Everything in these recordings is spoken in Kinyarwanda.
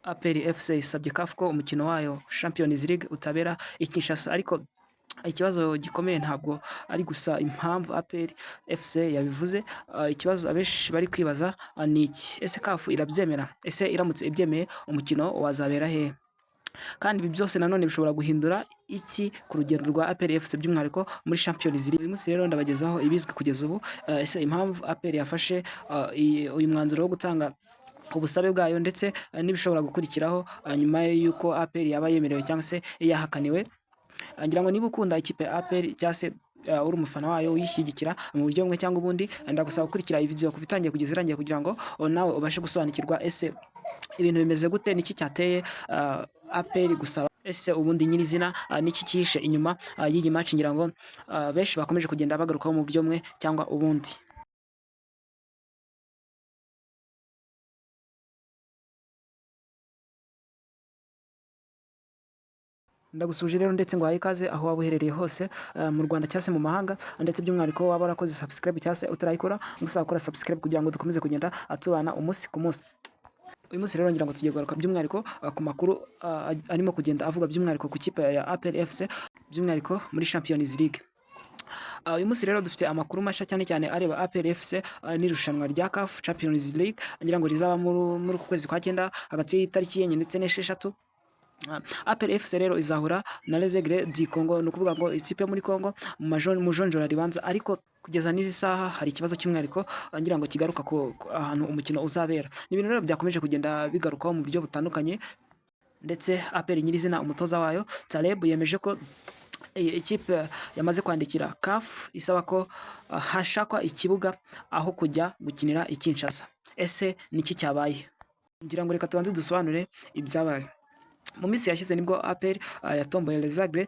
APR FC isabye CAF ko umukino wayo Champions League utabera i Kinshasa, ariko ikibazo gikomeye ntabwo ari gusa impamvu APR FC yabivuze. Ikibazo abenshi bari kwibaza ni iki: ese CAF irabyemera? Ese iramutse ibyemeye, umukino wazabera hehe? Kandi ibi byose nanone bishobora guhindura iki ku rugendo rwa APR FC, by'umwihariko muri Champions League? Uyu munsi rero ndabagezaho ibizwi kugeza ubu, ese impamvu APR yafashe uyu mwanzuro wo gutanga ubusabe bwayo, ndetse n'ibishobora gukurikiraho nyuma y'uko APR yaba yemerewe cyangwa se yahakaniwe. Ngira ngo niba ukunda ikipe ya APR cyangwa se uri umufana wayo, uyishyigikira mu buryo bumwe cyangwa ubundi, ndagusaba gukurikira iyi video kuva itangiye kugeza irangiye, kugira ngo nawe ubashe gusobanukirwa ese ibintu bimeze gute, niki cyateye APR gusaba, ese ubundi nyirizina niki cyihishe inyuma y'iyi match ngira ngo benshi bakomeje kugenda bagarukaho mu buryo bumwe cyangwa ubundi. Ndagusuje rero ndetse ngo ikaze aho waba uherereye hose, mu Rwanda cyangwa se mu mahanga, ndetse by'umwihariko waba warakoze subscribe cyangwa se utarayikora, ngusaba gukora subscribe kugira ngo dukomeze kugenda tubana umunsi ku munsi. Uyu munsi rero ngira ngo tugiye kugaruka by'umwihariko ku makuru arimo kugenda avuga by'umwihariko ku kipe ya APR FC, by'umwihariko muri Champions League. Uyu munsi rero dufite amakuru mashya, cyane cyane areba APR FC n'irushanwa rya CAF Champions League, ngira ngo rizaba muri uku kwezi kwa cyenda, hagati y'itariki 4 ndetse n'6. APR FC rero izahura na Les Aigles du Congo, ni ukuvuga ngo ikipe yo muri Congo, mu majonjora ribanza. Ariko kugeza n'izi saha hari ikibazo cy'umwihariko ngira ngo kigaruka ku ahantu umukino uzabera. Ni ibintu rero byakomeje kugenda bigarukwaho mu buryo butandukanye, ndetse APR nyirizina, umutoza wayo Taleb yemeje ko iyi ikipe yamaze kwandikira CAF isaba ko hashakwa ikibuga aho kujya gukinira i Kinshasa. Ese niki cyabaye? Ngira ngo reka tubanze dusobanure ibyabaye. Mu minsi yashize nibwo APR yatomboye Les Aigles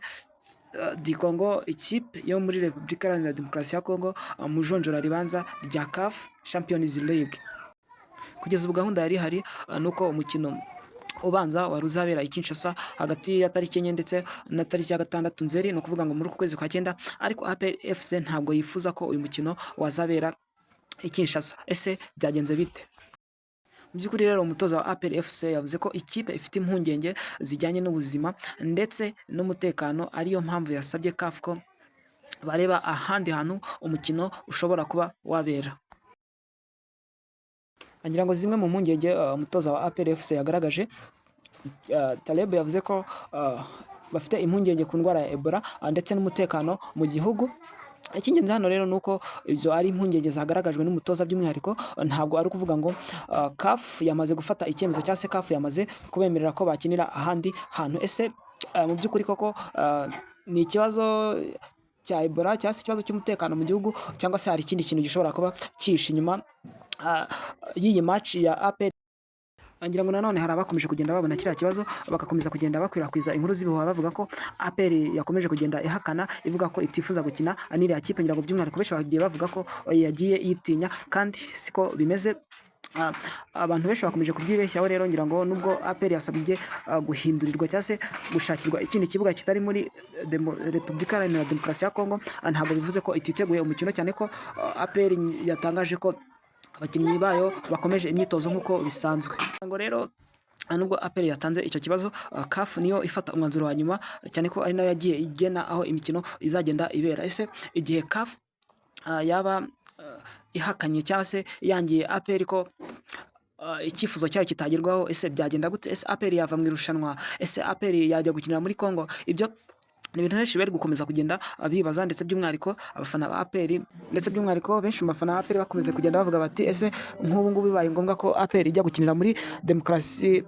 du Congo, ikipe yo muri Repubulika Iharanira Demokarasi ya Congo, mu jonjora ribanza rya CAF Champions League. Kugeza ubu gahunda yari ihari nuko umukino ubanza wari uzabera i Kinshasa hagati ya tariki 4 ndetse na tariki ya 6 Nzeri, ni ukuvuga ngo muri uku kwezi kwa cyenda, ariko APR FC ntabwo yifuza ko uyu mukino wazabera i Kinshasa. Ese byagenze bite? Mu by'ukuri rero, umutoza wa APR FC yavuze ko ikipe ifite impungenge zijyanye n'ubuzima ndetse n'umutekano, ariyo mpamvu yasabye CAF ko bareba ahandi hantu umukino ushobora kuba wabera. Ngira ngo zimwe mu mpungenge umutoza wa APR FC yagaragaje, Taleb yavuze ko bafite impungenge ku ndwara ya Ebola ndetse n'umutekano mu gihugu. Icy'ingenzi hano rero ni uko izo ari impungenge zagaragajwe n'umutoza by'umwihariko, ntabwo ari ukuvuga ngo CAF yamaze gufata icyemezo cyangwa se CAF yamaze kubemerera ko bakinira ahandi hantu. Ese mu by'ukuri koko ni ikibazo cya Ebola cyangwa se ikibazo cy'umutekano mu gihugu, cyangwa se hari ikindi kintu gishobora kuba cyihishe inyuma y'iyi match ya APR? Ngira ngo nanone hari abakomeje kugenda babona kiriya kibazo, bagakomeza kugenda bakwirakwiza inkuru z'ibihuha, bavuga ko APR yakomeje kugenda ihakana, ivuga ko itifuza gukina n'iriya kipe. Ngira ngo by'umwihariko benshi bagiye bavuga ko yagiye yitinya, kandi siko bimeze. Abantu benshi bakomeje kubyibeshyaho. Rero ngira ngo nubwo APR yasabye guhindurirwa cyangwa se gushakirwa ikindi kibuga kitari muri Repubulika Iharanira Demokarasi ya Congo, ntabwo bivuze ko ititeguye umukino, cyane ko APR yatangaje ko abakinnyi bayo bakomeje imyitozo nk'uko bisanzwe. Ngo rero nubwo APR yatanze icyo kibazo, CAF niyo ifata umwanzuro wa nyuma, cyane ko ari nayo yagiye igena aho imikino izagenda ibera. Ese igihe CAF yaba ihakanye cyangwa se yangiye APR ko icyifuzo cyayo kitagerwaho, ese byagenda gute? Ese APR yava mu irushanwa? Ese APR yajya gukinira muri Congo? Ibyo ni ibintu benshi bari gukomeza kugenda bibaza, ndetse by'umwihariko abafana ba APR, ndetse by'umwihariko benshi mu bafana ba APR bakomeza kugenda bavuga bati: ese nk'ubu ngubu bibaye ngombwa ko APR ijya gukinira muri demokarasi,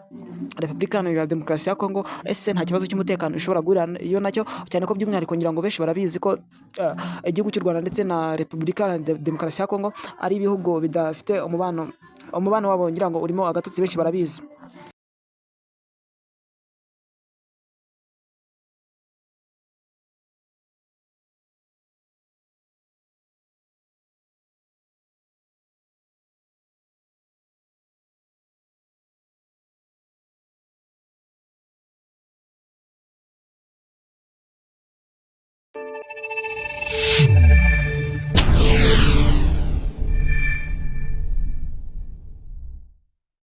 Repubulika Iharanira Demokarasi ya Congo, ese nta kibazo cy'umutekano ishobora guhura iyo nacyo? Cyane ko by'umwihariko ngira ngo benshi barabizi ko igihugu cy'u Rwanda ndetse na Repubulika Iharanira Demokarasi ya Congo ari ibihugu bidafite umubano, umubano wabo ngira ngo urimo agatotsi, benshi barabizi.